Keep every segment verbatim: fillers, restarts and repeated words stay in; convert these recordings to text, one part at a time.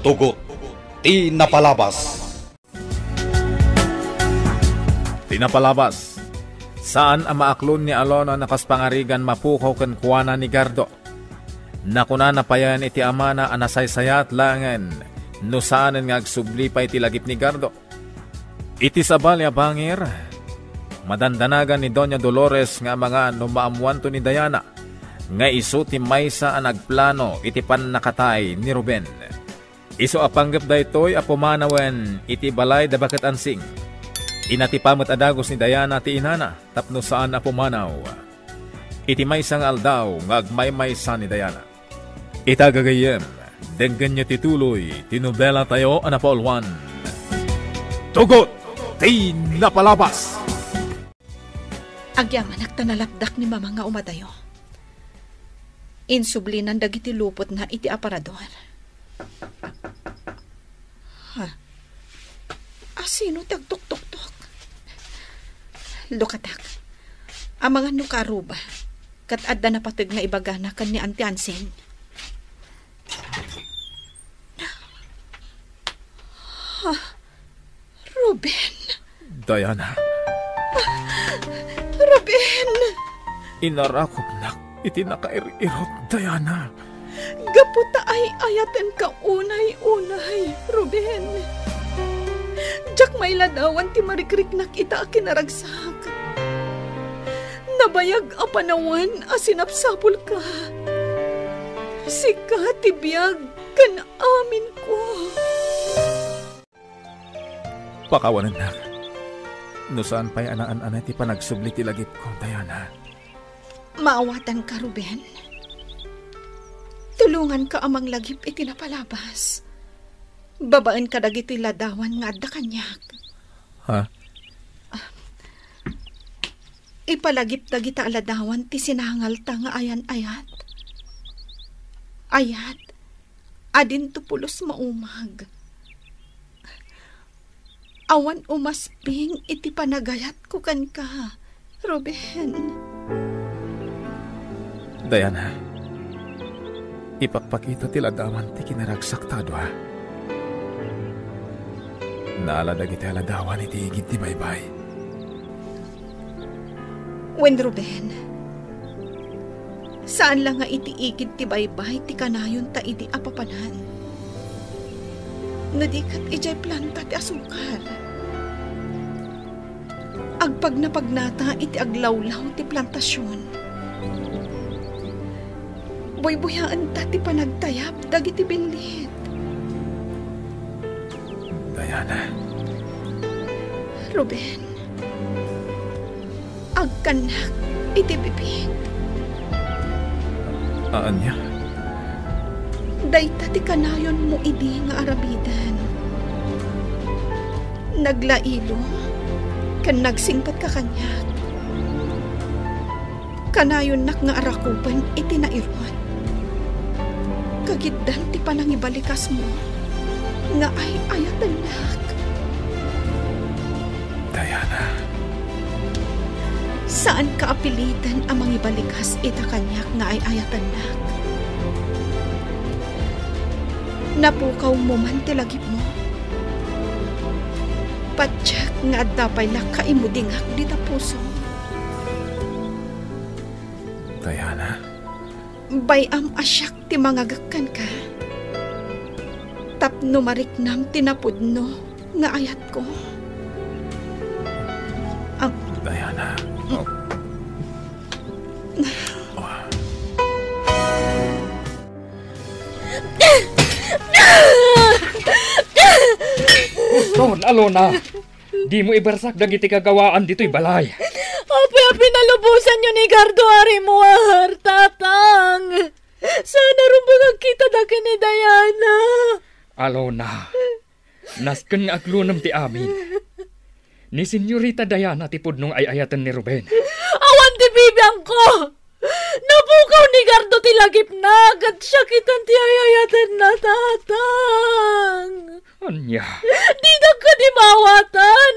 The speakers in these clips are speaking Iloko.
Tugot ti napalabas. Ti napalabas. Saan a maaklon ni Alona no kas pangarigan mapukaw kenkuana ni Gardo. Nakunana payen iti amana a nasaysayat laengen no saanen nga agsubli pay ti lagip ni Gardo. Iti sabali a bangir, madandanagan ni Doña Dolores nga amangan no maammoanto ni Diana nga isu ti maysa a nagplano iti pannakatay ni Ruben. Isu a panggep daytoy a pumanawen iti balay da Baket Ansing. Inatipa met a dagus ni Diana ti inana tapno saan a pumanaw. Iti maysa nga aldaw nga agmaymaysa ni Diana. Ita gagayyem, denggenyo ti tuloy ti nobela tayo a napaulwan. Tugot ti napalabas. Agyamanak ta nalapdak ni Mama nga umadayo. Insublinan dagiti lupotna iti aparador. Ha? Asino ti agtuktoktok? Lukatak. Amangan no karuba. Ket adda napateg nga ibagana ken ni Auntie Ansing. Ha? Ruben? Diana. Ruben! Inarakupnak iti nakair-irot, Diana. Gapu ta ay-ayatenka unay-unay, Ruben. Diak mailadawan ti marikriknak ita a kinaragsak. Nabayag a panawen a sinapsapulka. Sika ti biag ken aminko. Pakawanennak. No saan pay a naan-anay ti panagsubli ti lagipko, Diana. Maawatanka, Ruben. Tulonganka a manglagip iti napalabas. Babaen kadagiti ladawan nga adda kaniak. Ha? Ipalagip dagita a ladawan ti sinangalta nga ayan-ayat. Ayat a dinto pulos maumag. Awan umasping iti panagayatko kenka, Ruben. Diana, ipakpakita ti ladawan ti kinaragsakta a dua. Naala dagiti a ladawan iti igid ti baybay. Wen, Ruben, saan la nga iti igid ti baybay ti kanayonta idi a papanan. No di ket idiay planta ti asukar. Agpagnapagnata iti aglawlaw ti plantasion. Buybuyaenta ti panagtayab dagiti binlit. Diana. Ruben, agkannak iti bibig. Ania? Dayta ti kanayonmo idi nga aramiden. Naglailo ken nagsingpetka kaniak. Kanayonnak nga arakupen iti nairut. Kagiddan ti panangibalikasmo nga ay-ayatennak. Diana. Saanka a piliten a mangibalikas ita kaniak nga ay-ayatennak. Napukawmo man ti lagipmo. Patiek nga adda pay la kaimudingak dita puso. Diana. Bay-am a siak ti mangagek kenka. Tapno mariknam ti napudno nga ayatko. Am- Diana. Oh. Uston, Alona. Dimo ibersak dagiti kagawaan ditoy balay. Apay a pinalubosanyo ni Gardo a rimmuar, Tatang? Saan a rumbeng agkita da ken ni Diana. Alona, nasken nga aglunem ti amin. Ni Senyorita Diana ti pudno nga ay-ayaten ni Ruben. Awan ti bibiangko! Napukaw ni Gardo ti lagipna, ket siak itan ti ay-ayatenna, Tatang. Ania? Didak kadi maawatan.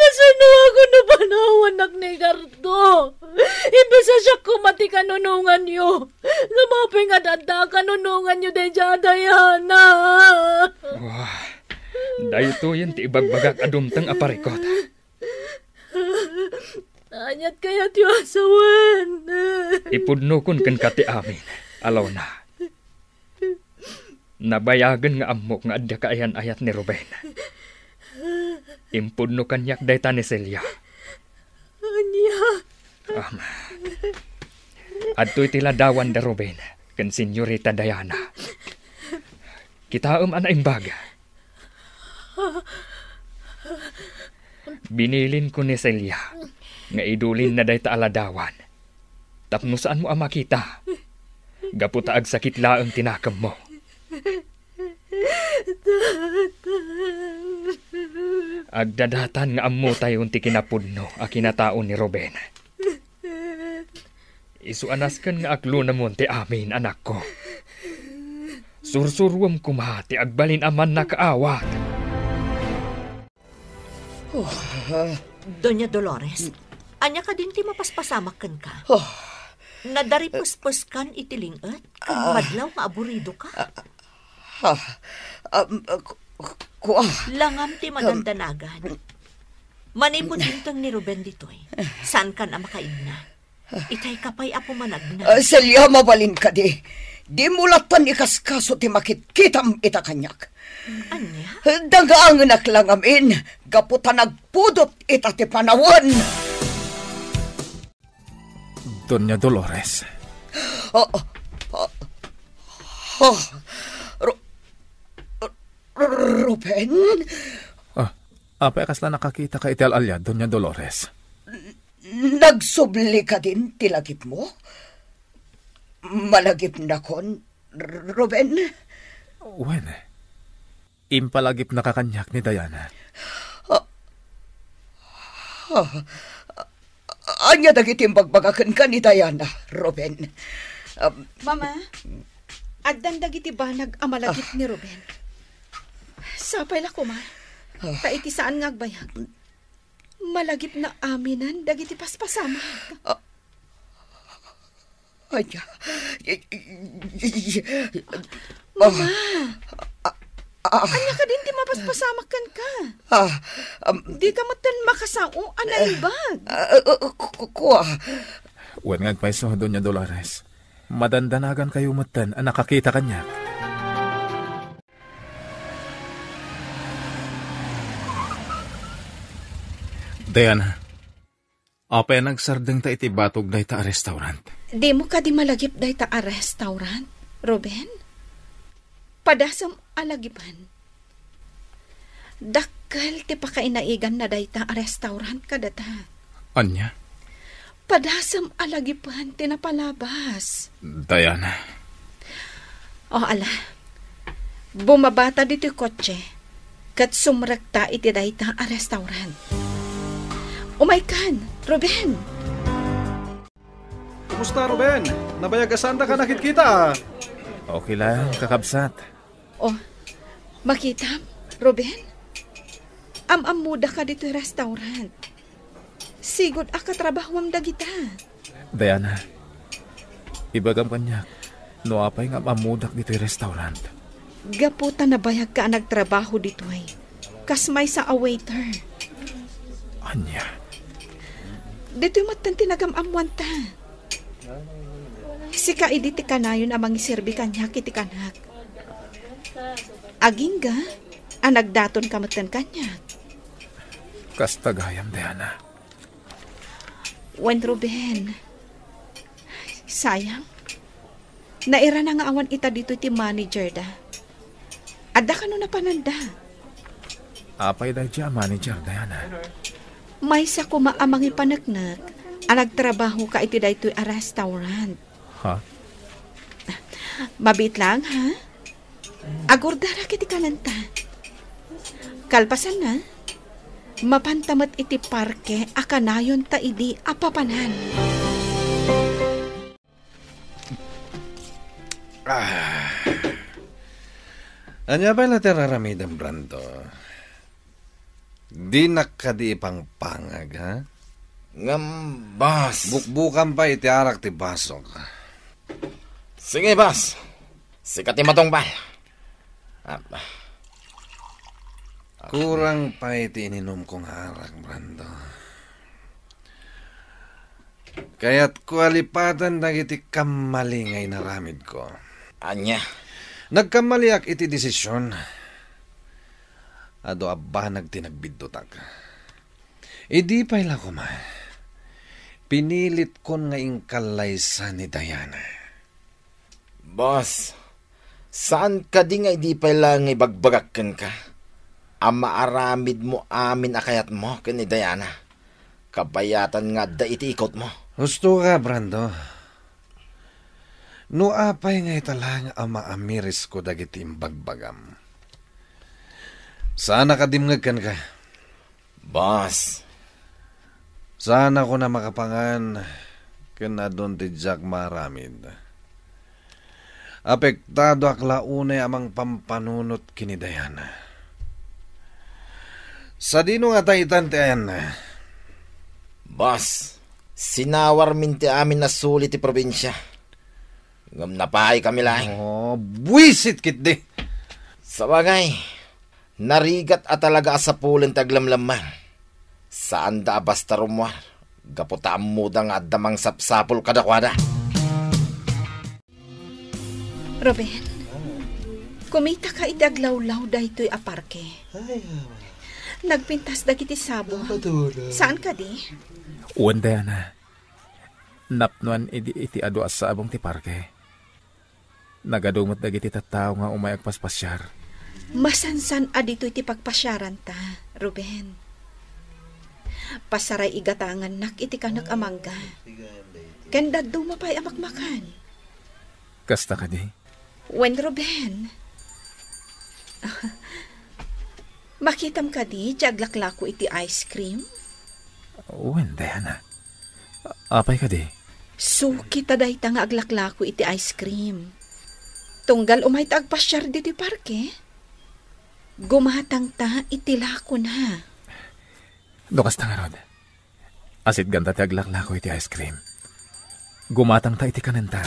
Kasano a no panawannak ni Gardo? Imbes a siak koma ti kanunonganyo. Ngem apay nga adda a kanunonganyo daydiay a Diana? Wah, daytoyen ti ibagbagak a dumteng a parikut. Aniat kayatyo a sawen? Ipudnokon kenka ti amin, Alona. Nabayagen nga ammok nga adda kaayan-ayat ni Ruben. Impudno kaniak dayta ni Celia. Ania? Ama. Adtoy ti ladawan da Ruben ken Senyorita Diana. Kitaem a naimbag. Binilinko ni Celia nga idulinna dayta a ladawan tapno saanmo a makita, gapu ta agsakit laeng ti nakemmo. Agdadatan nga ammotayon ti kinapudno a kinatao ni Ruben. Isu a nasken nga aklunamon ti amin, anakko. Sursuruem koma ti agbalin a mannakaawat. Oh. Doña Dolores, ania kadin ti mapaspasamak kenka? Oh. Nadaripespeskan iti ling-et ken Ah. madlaw nga aburidoka. Ah, ah, um, uh, ku-, ku-, ah. Langam ti madandanagan. Manipud dimteng ni Ruben ditoy, saankan a makaidna. Itay ka pay a pumanagna. Ah, Celia, mabalin kadi. Dimo lattan ikaskaso ti makitkitam ita kaniak. Ania? Dangaangenak la ngamin, gapu ta nagpudot ita ti panawen. Doña Dolores. Ah, ah, ah, ah, Ru-, Ru-, Ruben? Ah, apay a kasla nakakitaka iti al-aliad, Doña Dolores? Nagsubli kadin ti lagipmo? Malagipnakon, Ruben? Wen, impalagipnaka kaniak ni Diana. Ah, ah, ania dagiti imbagbaga kenka ni Diana, Ruben? Um, Mama, addan dagiti banag a malagip Ah. ni Ruben. Sapay la koma, Ah. ta iti saan nga agbayag, malagipna aminen dagiti paspasamak. Ah. Ania? Mama! Ah, ah, ah. Ania kadin ti mapaspasamak kenka? Ah, um, Dika metten makasao a naimbag. Ah, ah, ah, ku-, ku-, kua. Wen nga agpayso, Doña Dolores. Madandanagankayo metten a nakakita kaniak. Diana, apay a nagsardengta iti batog dayta a restaurant? Dimo kadi malagip dayta a restaurant, Ruben? Padasem a lagipen. Dakkel ti pakainaiganna dayta a restaurant kadata. Ania? Padasem a lagipen ti napalabas. Diana. O, ala. Bumabata ditoy kotse, ket sumrekta iti dayta a restaurant. Umaykan, Ruben! Kumusta, Ruben? Nabayag a saandaka nakitkita, ah. Okay lang, kakabsat. Oh, makitam, Ruben? Am-ammodaka ditoy restaurant. Sigud a katrabahuam dagita. Diana, ibagam kaniak no apay nga am-ammodak ditoy restaurant. Gapu ta nabayagka a nagtrabaho ditoy kas maysa a waiter. Ania? Ditoy metten ti nagam-ammoanta. Sika idi ti kanayon a mangiserbi kaniak iti kanak. Agingga a nagdatonka metten kaniak. Kasta gayam, Diana. Wen, Ruben. Sayang. Nairana nga awan ita ditoy ti manager da. Adda kano napananda? Apay daydiay a manager, Diana? Maysa koma a mangipaneknek a nagtrabaho ka iti daytoy a restaurant. Ha? Mabiit lang, ha? Agurdarak iti kanenta. Kalpasanna, mapanta met iti parke a kanayonta idi a papanan. Ah. Ania pay la ti raramidem, Brando? Dinak kadi ipangpangag, ha? Ngem, boss. Bukbukan pay iti arak ti basok. Sige, boss. Sika ti matungpal. Ah, Kurang pay ti ininumko nga arak, Brando. Kayatko a lipaten dagiti kammali nga inaramidko. Ania? Nagkammaliak iti desisyon. Adu a banag ti nagbiddutak. Idi pay la koma, pinilitkon nga inkallaysa ni Diana. Boss, saan kadi nga idi pay la nga ibagbagak kenka a maaramidmo amin a kayatmo ken ni Diana, kabayatan nga adda iti ikutmo? Husto ka, Brando. No apay nga ita lang a maamirisko dagiti imbagbagam, saan a kadimngeg kenka. Boss. Saan ako na makapangan ken adun ti diak maaramid. Apektadoak la unay a mangpampanunot ken ni Diana. Sadino nga taitan ti ayanna? Boss, sinawarmin ti amin a suli ti probinsia. Ngem napaay kami laeng. Oh, buisit ketdi. Sabagay, narigat a talaga a sapulen ti aglemlemmeng. Saanda a basta rummuar, gapu ta ammoda nga adda mangsapsapul kadakuada. Ruben, kumita ka iti aglawlaw daytoy a parke. Ay, awa. Nagpintas dagiti sabong. Napatulog. Saan kadi? Wen, Diana. Napnoan idi iti adu a sabong ti parke. Nagadu met dagiti tattao nga umay agpaspasiar. Masansan a ditoy ti pagpasiaranta, Ruben. Pasaray igatangannak iti kanek a mangga. Ken dadduma pay a makmakan. Kasta kadi? Wen, Ruben. Makitam kadi ti aglaklako iti ice cream? Wen, Diana. Apay kadi? Suki ta dayta nga aglaklako iti ice cream. Tunggal umay ta agpasiar ditoy parke, gumatangta iti lakona. No kasta ngarud, asitganta ti aglaklako iti ice cream. Gumatangta iti kanenta.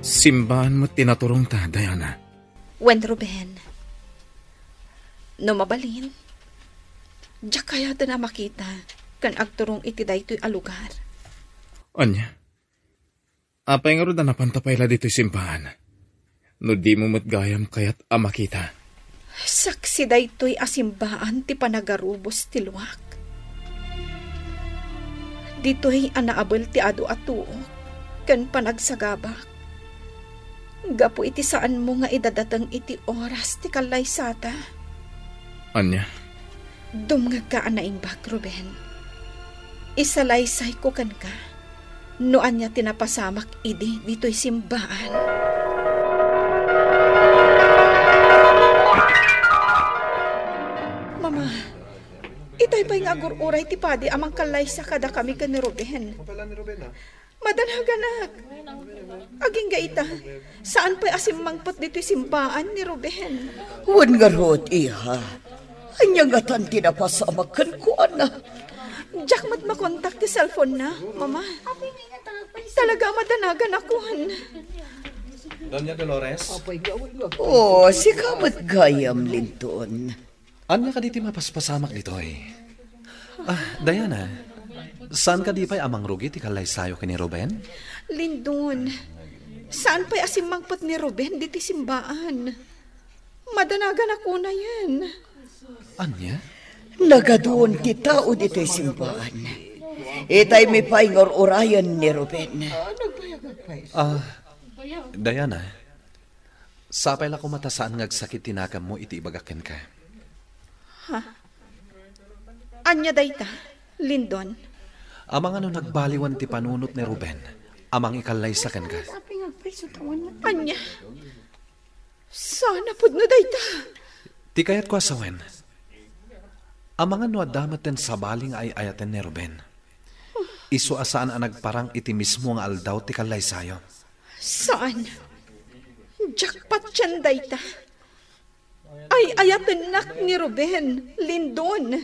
Simbaan met ti naturongta, Diana. Wen, Ruben. No mabalin, diak kayaten a makita ken agturong iti daytoy a lugar. Ania? Apay ngarud a napanta pay la ditoy simbaan? No dimo met gayam kayat a makita. Saksi daytoy a simbaan ti panagarubos ti luak. Ditoy a naabel ti adu a tuok ken panagsagabak. Gapu iti saanmo nga idadateng iti oras ti kallaysata. Ania? Dumngegka a naimbag, Ruben. Isalaysayko kenka no ania ti napasamak idi ditoy simbaan. Mama, itay pay nga agur-uray ti padi a mangkallaysa kadakami ken ni Ruben. Madanaganak. Agingga ita, saan pay a simmangpet ditoy simbaan ni Ruben. Wen ngarud, iha. Ania ngatan ti napasamak kenkuana? Diak met makontak ti cellphone na, Mama. Talaga a madanaganakon. Doña Dolores? Oh, sika met gayam, Linton. Ania kadi ti mapaspasamak ditoy? Ah, Diana, saan kadi pay a mangrugi ti kallaysayo ken ni Ruben? Lindon, saan pay a simmangpet ni Ruben ditoy simbaan? Madanagan a kunayen. Ania? Nagadun ti tao ditoy simbaan. Itaymi pay nga ur-urayen ni Ruben. Ah, Diana, sapay la koma ta saan nga agsakit ti naganmo iti ibagak kenka. Ha? Ania dayta, Lindon? Amangan no nagbaliwan ti panunot ni Ruben a mangikallaysa kenka. Ania? Saan a pudno dayta? Ti kayatko a sawen, amangan no adda metten sabali nga ay-ayaten ni Ruben. Isu a saan a nagparang iti mismo nga aldaw ti kallaysayo. Saan? Diak patien dayta. Ay-ayatennak ni Ruben, Lindon.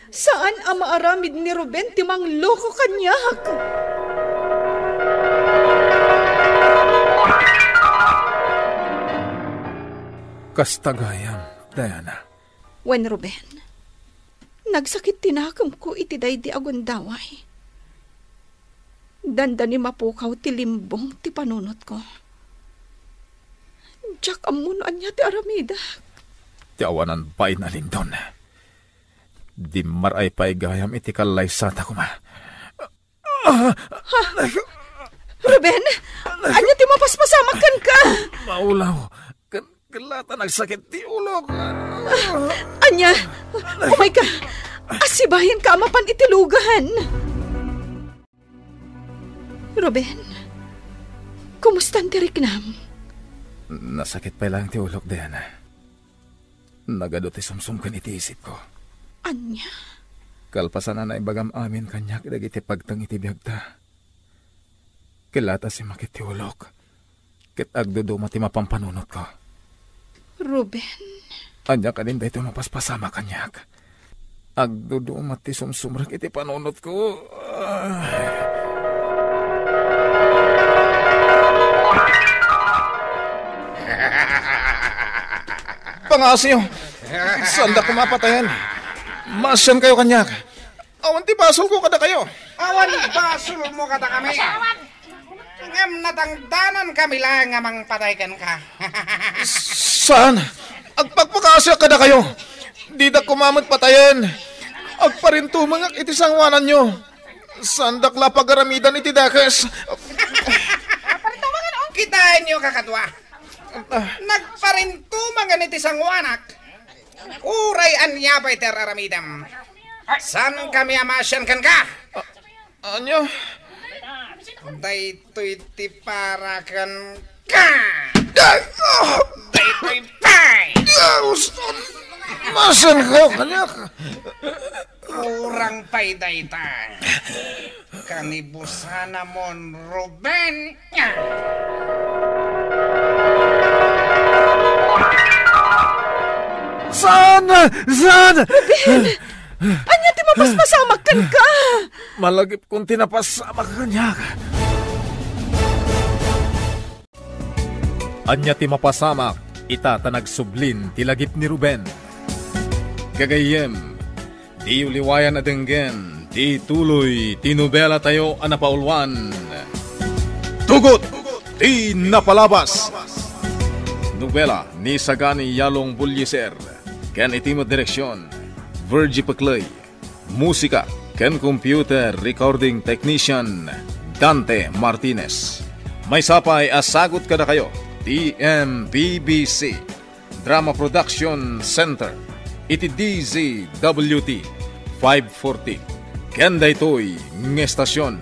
Saan a maaramid ni Ruben ti mangloko kaniak. Kasta gayam, Diana. Wen, Ruben, nagsakit ti nakemko iti daydi a gundaway. Dandani mapukaw ti limbong ti panunotko. Diak ammo no ania ti aramidek. Ti awanan bain a Lindon. Dimmaray pay gayam iti kallaysata koma. Ruben, ania ti mapaspasamak kenka? Maulaw. Ken, ken la ta nagsakit ti ulok. Ania? Umayka. Asibayanka a mapan iti lugan. Ruben, kumustan ti riknam? Nasakit pay laeng ti ulok, Diana. Nagadu ti sumsum ken iti isipko. Ania? Kalpasan a naibagam amin kaniak dagiti pagteng iti biagta, ket la ta simmakit ti ulok, ket agduduma ti mapan panunotko. Ruben. Ania kadin daytoy mapaspasamak kaniak? Agduduma ti sumsumrek iti panunotko. Ah. Pangngaasim, saandak koma a patayen. Maasiankayo kaniak. Awan ti basolko kadakayo. Awan basolmo kadakami. Ngem nadangdanankami laeng a mangpatay kenka. Saan? Agpakpakaasiak kadakayo. Didak koma met patayen. Agparintumengak iti sangoananyo. Saandak la pagaramidan iti dakes. Kitaenyo, kakadua. Nagparintumengen iti sangoanak. Uray ania pay ti ar-aramidem, saankami a maasian kenka. Ania? Daytoy ti para kenka. Daytoy pay. Maasiankayo kaniak. Kurang pay dayta. Kanibusanamon, Ruben. Saan? Saan? Ruben! Ania ti mapaspasamak kenka? Malagipkon ti napasamak kaniak. Ania ti mapasamak ita ta nagsublin ti lagip ni Ruben? Gagayyem, diyo liwayan a denggen ti ituloy ti nobelatayo a napauluan, Tugot ti Napalabas. Nobela ni Sagani Yalong Bullieser ken iti met direksion, Virgie Pecley. Musika ken computer recording technician, Dante Martinez. Maysa pay a sagut kadakayo ti M P B C Drama Production Center iti D Z W T five forty. Ken daytoy nga estasion,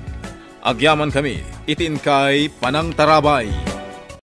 agyamankami iti inkay panangtarabay.